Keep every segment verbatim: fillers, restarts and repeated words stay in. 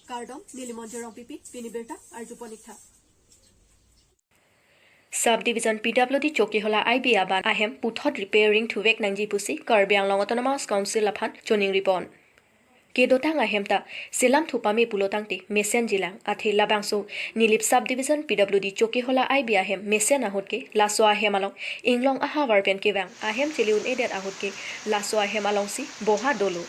Kardom, neli Monjir Rongpipi, pini birta arjupon-ik tha. Sub Division P W D Chokihola I B aban ahem puthot repairing thuvek nangji pusi Karbi Anglong Autonomous Council aphan choningripon. Kedotang ahem ta selam thu pame pulo tangte mesenjilang, athe labangso Nilip Sub Division P W D Chokihola I B ahem mesen ahut ke laso ahem along inglong ahavar pen kevang ahem chele un-edet ahut ke laso ahem alongsi boha dolo.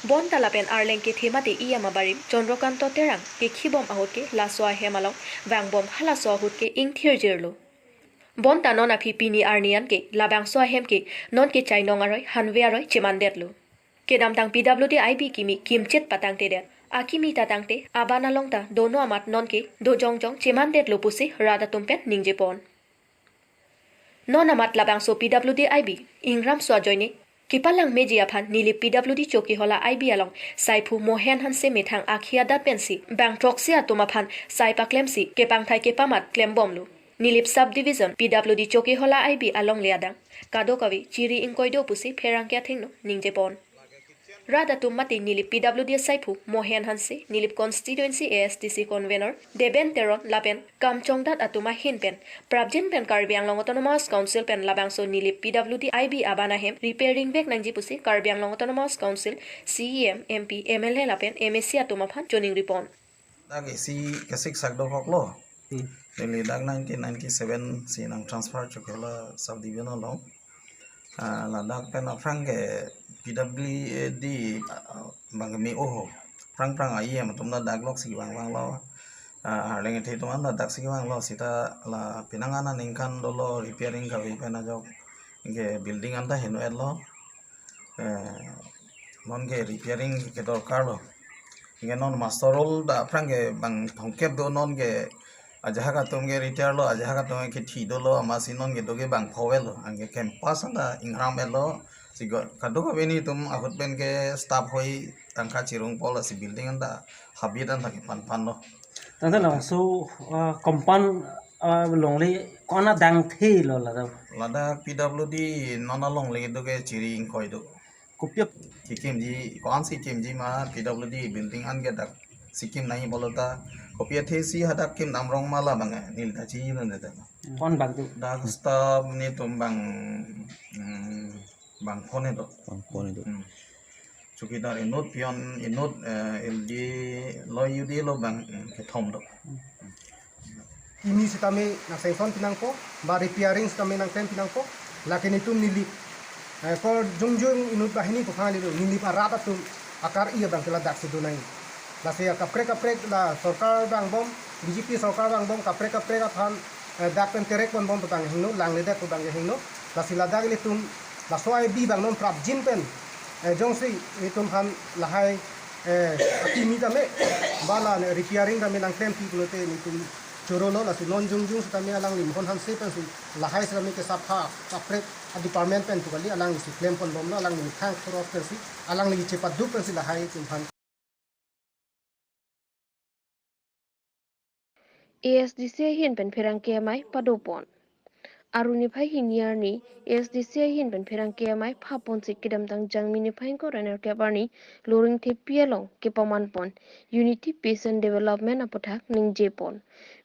Bonta lapen arleng kethe mate E M abarim Chandrakanta Terang kekhibom ahut ke laso ahem along vangbom halaso ahut ke ingthirjirlo. Bonta non aphi pini arni an ke labangso ahem ke non ke chainong aroi, hanve aroi chemandetlo. Kedamtang P W D I B kimi kimchet patangtedet. Akimi ta tangte aban along ta dono amat non ke do jongjong chemandetlo pusi rat atum pen ningjepon. Non amat labangso P W D I B ingram so ajoine kepalang meji aphan Nilip P W D Chokihola I B along saiphu Mohen Hanse methang akhi adat pensi bang throksi atum aphan sai paklemsi kepangthai kepamat klembomlo. Nilip Sub Division P W D Chokihola I B alongle adang kadokave chiri ingkoi do pusi pherangke athengno ningjepon. Rat atum mate Nilip P W D saiphu Mohen Hanse, Nilip Constituency A S D C Convener Deben Teron lapen kam chongdat atum ahin pen prapjin pen Karbi Anglong Autonomous Council pen labangso Nilip P W D I B aban ahem repairing vek nangji pusi Karbi Anglong Autonomous Council C E M, M P, M L A lapen M A C atum aphan choningripon. Dak isi kesik sak dokoklo. Hmm. Neli dak nineteen ninety-seven si nang transfer Chokihola Sub Division along. Ah, ladak pen aphrang ke P W D, ah, bang keme oho. Aphrang aphrang ayi em atum ladak lok si vang vanglo. Ah, arleng kethe atum an ladak si vanglo seta la penang an aningkan dolo repairing kave pen ajok. Ke building an ta heno-etlo. Eh, non ke repairing ke dorkarlo. Ke non master roll ta aphrang ke bang thomkep do, non ke ajahak atum ke retire lo, ajahak atum ke thi dolo, amatsi non ke do ke bang phowelo, anke campus an ta ingram-etlo, si go, kadokave nelitum ahut pen ke staff hoi tangka chirung pol si building an ta habit an ta kepan panlo. Tangte labangso, ah, compound, ah, longle ko-an adang thelo ladak? Ladak P W D non alongle do ke chiri ingkoi do. Kopi ap- Kekimji, ko-ansi kimji ma P W D building an ke dak si kim nangji pulo ta. Kopi athe si hadak kim dam rong ma labang, eh, neli ta chinine ta. Ko-an bang do? Dak staff nelitum bang, hmm, bang phone do. Bang phone do. Hmm. Chowkidar inut, peon inut, eh, L D lo, U D lo bang, hmm, kethom do. Kimi sitame nang sanction pinangpo, ba repairing sitame nang klem pinangpo, lake nelitum Nilip, eh, ko jongjong inut banghini pu aphan nelitum Nilip arat atum akar-i abang ke ladak si do nangji. Lasi akaprek kaprek la sorkar vangbom, B J P sorkar vangbom, kaprek kaprek aphan, eh, dak pen terek ponbom pu abang hingno, langledet pu abang hingno, lasi ladak nelitum, laso I B abang non prapjin pen, eh, jongsi nelitum aphan lahai, eh, akimi tame, ba la repairing tame nang klempi pulote nelitum chorolo, lasi non jongjong sitame alangli Mohen Hanse pensi lahai sitame kesapha kaprek a-department pen pu kali, alangli si klem ponbomlo, alangli methang khoros pensi, alangli chepaduk pensi lahai atum aphan. A S D C ahin pen pherangke amei padopon. Arni phai hini arni A S D C ahin pen pherangke amei phaponsi kedamtang Jangmi niphai ingkoi ra nerkep arni Loringthepi along kepamanpon Unity Peace and Development aputhak ningjepon.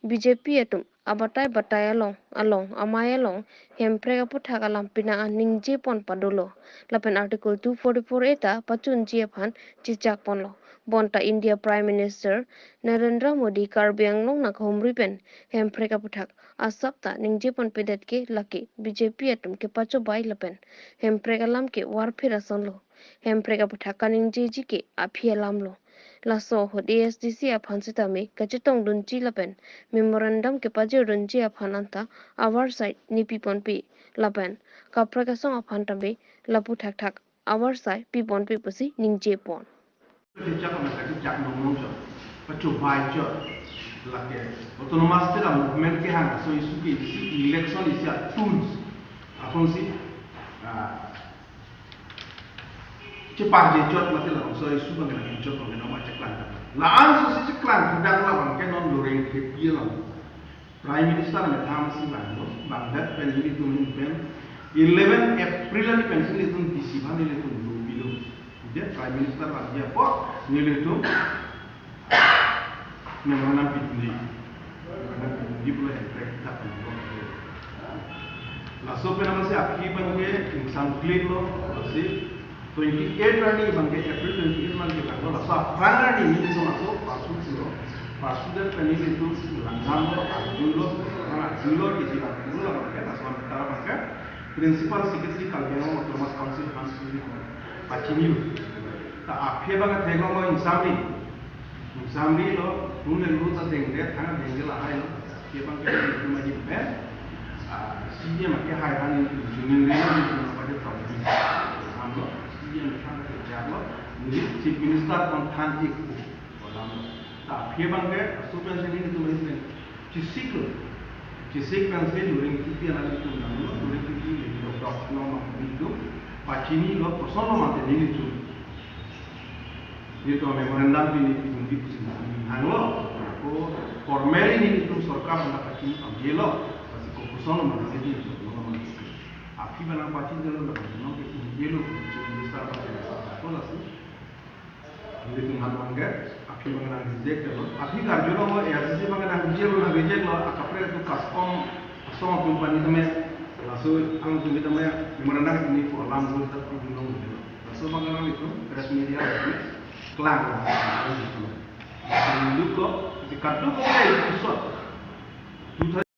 B J P atum abatai batai along, along, amei along, Hemprek aputhak alam penang an ningjepon padolo. Lapen Article two forty-four A ta pachunji aphan chechakponlo. Bonta India Prime Minister Narendra Modi Karbi Anglong nang humri pen Hemprek aputhak asap ta ningjeponpedet ke lake B J P atum kepachobei lapen Hemprek alam ke warphir asonlo. Hemprek aputhak kaningjeji ke aphi alamlo. Laso ahut A S D C aphan sitame kachetongdunji lapen memorandum kepajirdunji aphan anta avarsai nepiponpe lapen kaprek asong aphan tame lapu thakthak avarsai piponpe pusi ningjepon. Kachechak kami kachechak nong nong chot. Pachobei chot. Lake autonomous state a-movement kehang aso issue ke isi election isi a-tools. Aphonsi, ah, chepahje chot mati labangso issue abang nangchot abang nangma cheklang ta. La-an so si cheklang dak labang ke non Loringthepi along Prime Minister methang si vanglo, vangdet pen nelitum ahin pen eleven April arni pensi nelitum D C aphan nelitum lupilo. Dia Prime Minister vangji apot nelitum Memorandum pidunji. Memorandum pidunji pulo Hemprek ta pidunlo. Laso pen amatsi aphi abangke ingsam kliklo, lasi twenty-eight arni abangke, April twenty-eight abangke tanglo, laso aphrang arni nelitum laso parsu pulo. Parsu det pen nelitum langdamlo, arjulo, arjulo, kisi arjulo abangke, laso antar abangke Principal Secretary Karbi Anglong Autonomous Council aphan nelitum pachinilo. Ta aphi abangke theklonglo ingsamri. Ingsamri lo, hung le lu ta dengde, thang dengde lahai lo. Aphi abangke nelitum ahin pen, ah, C E M ke hai han nelitum chiningri lo, nelitum budget committee. Hamlo, C E M thang ke jalo, neli Chief Minister kon than ik pu. Kolam lo. Ta aphi abangke, asu pensi nelitum ahin pen chisiklo. Chisik pensi luring kipi analitum damlo, luring kipi nelitum dok dok lo, nelitum pachinilo, kosonlo mate nelitum. Nelitum memorandum pini pidunji pusi nanghanglo. Ko formally nelitum sorkar aphan pachini pamjelo. Lasi ko kosonlo mate nelitum, lo mate. Aphi abang nangpachinilo, lo mate nonke ingjelo pusi Chief Minister aphan ko lasi. Nelitum aphan abangke, aphi abang nang reject lo. Aphi karjulo, A I C C abang nang reject lo, nang reject lo, akaprek atum custom, asong atum pani tame, laso alangtum tame, memorandum pini pu alam lo, ta pudun lo. Laso abang nang nelitum, press media, klang lo. Duk lo, di kaduk lo, ya, episode. Two thousand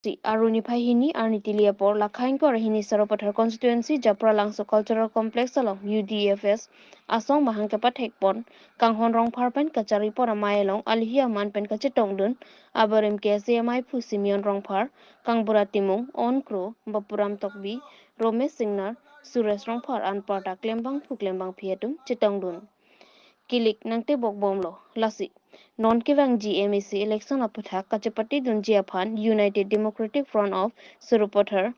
Si Aruni phai hini arni tili apor, Lakhaingkor hini Sarupathar constituency Japralangso Cultural Complex along U D F S asong mahang kepathekpon Kanghon Rongphar pen kacharipon amei along alihi aman pen kachetongdun abarim ke C M I phu Simeon Rongphar, Kangbura Timung, Onkro, Bapuram Tokbi, Romesh Singnar, Suresh Rongphar anparta klembangphu klembangphi atum chetongdun. Kilik nangtebok bomlo, lasi non kevangji M A C election aputhak kachepatidunji aphan United Democratic Front of Sarupathar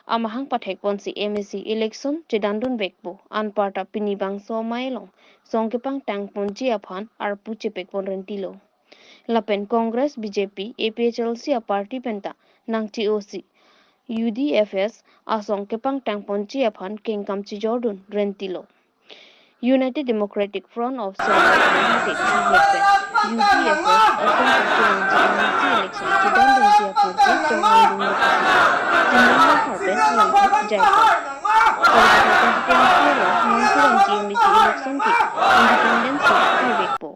amahang pathekponsi M A C election chedandunvekpo, anparta pini bangso amei along song kepangtangponji aphan arpu chepekpon rentilo. Lapen Congress, B J P, A P H L C aparty penta nangche-osi U D F S asong kepangtangponji aphan kengkam chejordun rentilo. United Democratic Front of Sarupathar Limited, U D F S, U D F S asong kevangji M A C election chedandunji aphan ke chonghangdun lo pusi Timung Rongphar pen langthek jaipon. Sarupathar constituency along non kevangji M A C election ke independent si haivekpo.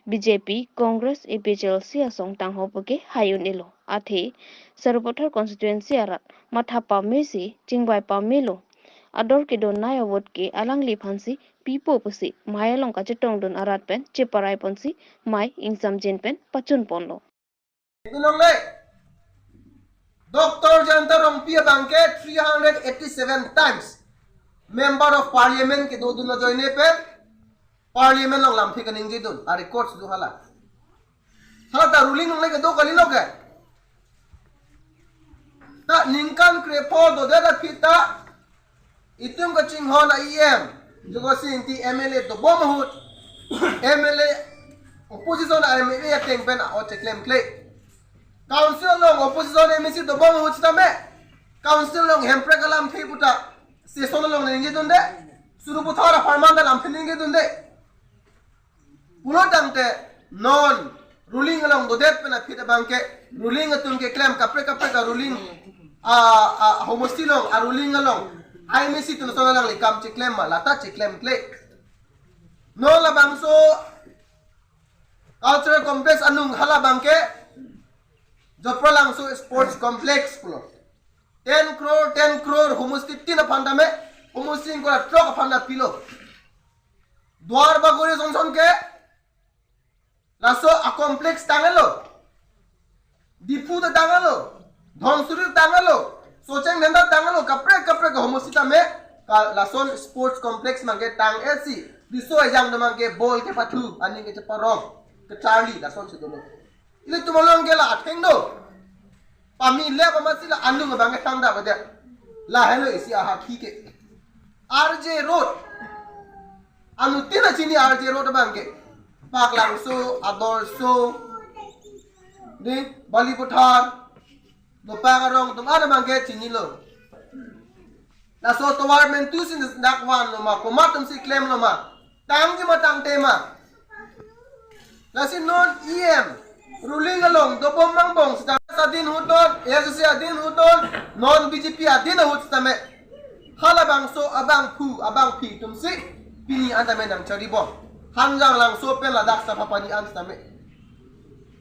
B J P, Congress, A P H L C asong tangho puke hai un-elo. Athe Sarupathar constituency arat matha pamesi chingvai pamelo. Ador kedonei avote ke alangliphansi pipo pusi mei along kachetongdun arat pen cheparaiponsi mei ingsamjin pen pachunponlo. Dunong le. Doctor Jayanta Rongpi abangke three hundred eighty-seven times Member of Parliament kedodun ajoine pen Parliament along lamthe kaningjedun, a records do hala. Hala ta ruling along le kedo kali lo ke. Ta ningkan krepho dodet aphi ta itum kachinghon a E M, Jogosing Ingti M L A dobom ahut, M L A opposition a M L A ateng pen a-ot cheklemkle. Council along opposition M A C dobom ahut sitame, council along hemprek alamthe puta, session along ningjedunde, Sarupathar apharman ta lamthe ningjedunde. Pulo tangte non ruling along dodet pen aphi abangke ruling atum keklem kaprek kaprek a ruling a, a homosti along a ruling along I M A C atum son alangli kam cheklem ma lata cheklemkle. Non labangso cultural complex anung hala abangke Japralangso Sports Complex pulo. Ten crore, ten crore, homosti tin aphan tame, homosti ingkoi ra throk aphan ta pilo. Duar Bagori sonson ke, laso a complex tanglo. Diphu ta tanglo. Dhansiri tanglo. Socheng Dhenta tanglo. Kaprek kaprek homosti tame, ka lason sports complex abangke tang-esi. Riso ejang do abangke ball kepathu, aning kecheparong, kecharli, lasonsi dolo. Ilitum along ke la atheng do. Pamilep amatsi la anung abangke thangta bade. Lahelo isi ahakhi ke. R J Road. Anuttin ta chini R J Road abangke. Paklangso, Adorso, di Balipathar, Lopang arong atum abangke chinilo. Laso tovar mentu si dak vanlo ma, komat atum si klemlo ma? Tangji ma tangte ma? Lasi non E M, ruling along dobom mangbom sita adin ahut non, A S D C adin ahut non, non B J P adin ahut sitame, halabangso abangphu abangphi atum si pini an tame nangchari bom. Hanjanglangso pen ladak Sapapani an sitame,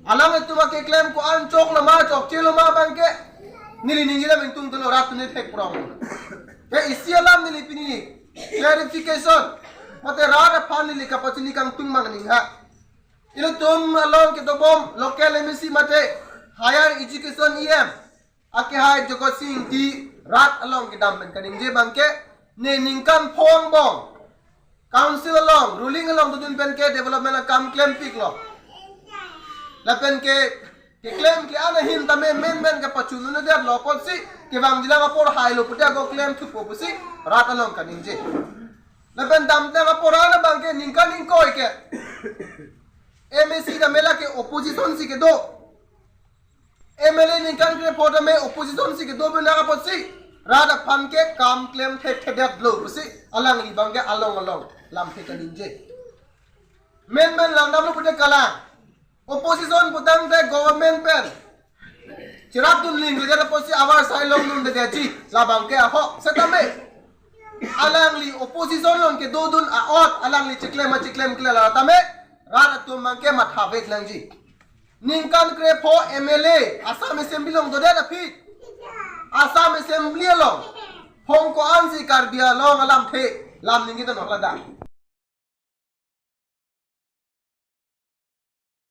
alanglitum akeklem ko-an choklo ma, chokchelo ma abangke neli ningje dam ingtungdunlo, rat atum ne thek prong. Ke isi alam neli pini clarification mate rat aphan neli kapachini kangtung mang ning ha. Ilitum along kedobom local M A C mate Higher Education E M akehai Jagat Sing Engti rat along kedam pen kaningje abangke, ne ningkan pho angbong council along, ruling along dodun pen ke development akam klempiklo. Lapen ke keklemkle an ahin tame menmen kapachunun detlo apotsi, kevangjilang apor hailo pute ako klem thupo pusi rat along kaningje. Lapen damtang apor an abangke ningkan ingkoi ke M A C tame lake opposition si kedo, M L A ningkan krepho tame opposition si kedo pen apotsi, rat aphan ke kam klem thekthedetlo pusi alangli abangke along along lamthe kaningje. Menmen langdamlo pute kalang. Opposition putangte government pen cherapdun lingledet apotsi avarsai longdundedetji, labangke ahok setame, alangli opposition along kedodun a-ot alangli chiklem ma chiklemkle la tame, rat atum abangke matha vek nangji. Ningkan krepho M L A Assam Assembly along dodet aphi, Assam Assembly along hong ko-an si Karbi Anglong alamthe lam ningje tanglo ladak.